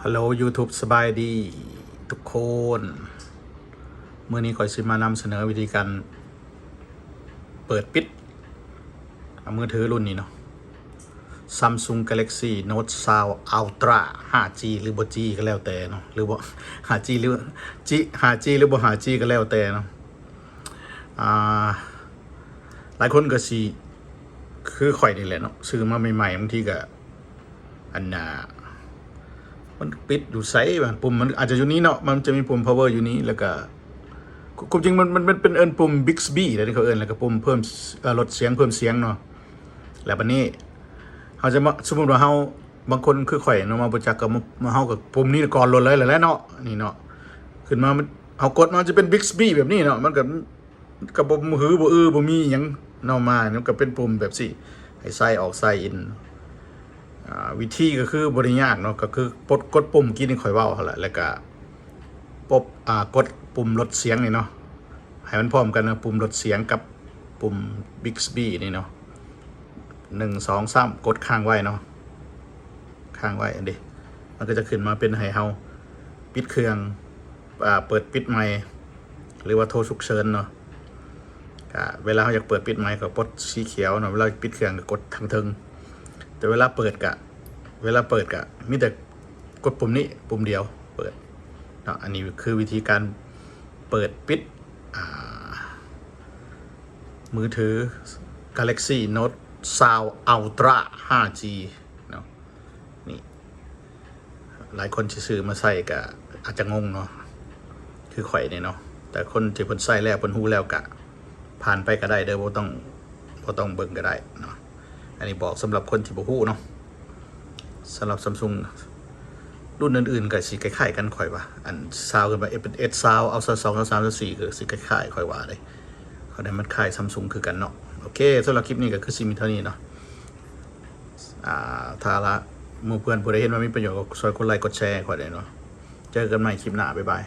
Hello YouTube ສະບາຍດີທຸກຄົນ. ມື້ນີ້ຂ້ອຍຊິມານຳສະເໜີວິທີການເປີດປິດມືຖືລຸ້ນນີ້ເນາະ, Samsung Galaxy Note ຊາວ Ultra ຫ້າຈີ ຫຼືບໍ່ຈີກໍແລ້ວແຕ່ເນາະ ຫຼືບໍ່ ຫ້າຈີ ຫຼືຈີ ຫ້າຈີ ຫຼືບໍ່ຫ້າຈີກໍແລ້ວແຕ່ເນາະ. ອ່າ ຫຼາຍຄົນກໍຊິຄືຂ້ອຍນີ້ແຫຼະເນາະ, ຊື້ມາໃໝ່ໆ ບາງທີກໍ ອັນນ່າ ມັນປິດຢູ່ໃສວະ? ປຸ່ມມັນອາດຈະຢູ່ນີ້ເນາະ, ມັນຈະມີປຸ່ມ power ຢູ່ນີ້ ແລ້ວກະ ຄວາມຈິງມັນ ມັນ ມັນເປັນເອີ້ນປຸ່ມ Bixby ແຫຼະທີ່ເຂົາເອີ້ນ, ແລ້ວກະປຸ່ມເພີ່ມ ເອີ ລົດສຽງ ເພີ່ມສຽງເນາະ. ແລ້ວບາດນີ້ເຮົາຈະມາ ສົມມຸດວ່າເຮົາ ບາງຄົນຄືຂ້ອຍເນາະ ມາບໍ່ຈັກກໍມາ ເຮົາກໍປຸ່ມນີ້ກ່ອນໂລດເລີຍແຫຼະເນາະ. ນີ້ເນາະ ຂຶ້ນມາ ມັນ ເຮົາກົດມາ ມັນຈະເປັນ Bixby ແບບນີ້ເນາະ, ມັນກໍ ກໍບໍ່ ບໍ່ຮື ບໍ່ອື້ ບໍ່ມີຫຍັງເນາະ, ມາມັນກໍເປັນປຸ່ມແບບຊີ້ ໃຫ້ໃສ່ອອກໃສ່ອິນ. ອ່າ ວິທີກໍຄືບໍ່ໄດ້ຍາກເນາະ, ກໍຄືປົດ ກົດປຸ່ມກີ້ນີ້ຂ້ອຍເວົ້າຫັ້ນແຫຼະ, ແລ້ວກໍປົບ ອ່າ ກົດປຸ່ມລົດສຽງນີ້ເນາະ, ໃຫ້ມັນພ້ອມກັນນະ, ປຸ່ມລົດສຽງກັບປຸ່ມ Bixby ນີ້ເນາະ. ໜຶ່ງ ສອງ ສາມ ກົດຄ້າງໄວ້ເນາະ, ຄ້າງໄວ້ອັນເດ ມັນກໍຈະຂຶ້ນມາເປັນໃຫ້ເຮົາປິດເຄື່ອງ ອ່າ ເປີດປິດໃໝ່ ຫຼືວ່າໂທສຸກເສີນເນາະ. ກະເວລາເຮົາຢາກເປີດປິດໃໝ່ກໍກົດສີຂຽວເນາະ, ເວລາປິດເຄື່ອງກໍກົດທາງເທິງ. ແຕ່ເວລາເປີດກະ ເວລາເປີດກະມີແຕ່ກົດປຸ່ມນີ້ປຸ່ມດຽວເປີດເນາະ. ອັນນີ້ຄືວິທີການເປີດປິດ ອ່າ ມືຖື Galaxy Note ຊາວ Ultra ຫ້າຈີ ເນາະ. ນີ້ ຫຼາຍຄົນຊິຊື້ມາໃຊ້ກະອາດຈະງົງເນາະ ຄືຂ້ອຍນີ້ເນາະ, ແຕ່ຄົນທີ່ເພິ່ນໃຊ້ແລ້ວ ເພິ່ນຮູ້ແລ້ວກະຜ່ານໄປກໍໄດ້ເດີ, ບໍ່ຕ້ອງ ບໍ່ຕ້ອງເບິ່ງກໍໄດ້ເນາະ. ອັນນີ້ບອກສຳລັບຄົນທີ່ບໍ່ຮູ້ເນາະ. ສຳລັບ Samsung ລຸ້ນອື່ນໆກໍຊິຄ້າຍໆກັນ ຂ້ອຍວ່າ ອັນຊາວຂຶ້ນໄປ ເອັດຊາວ ເອົາຊາວສອງ ຊາວສາມ ຊາວສີ່ ກໍຊິຄ້າຍໆ ຂ້ອຍວ່າເດ້. ເຂົາໄດ້ມັນຄ້າຍ Samsung ຄືກັນເນາະ. ໂອເຄ ສຳລັບຄລິບນີ້ກໍຄືຊິມີເທົ່ານີ້ເນາະ. ອ່າ ຖ້າລະ ໝູ່ເພື່ອນຜູ້ໃດເຫັນວ່າມີປະໂຫຍດ ກໍຊ່ວຍກົດໄລກົດແຊໃຫ້ຂ້ອຍແດ່ເນາະ. ເຈີກັນໃໝ່ຄລິບໜ້າ. ບາຍບາຍ.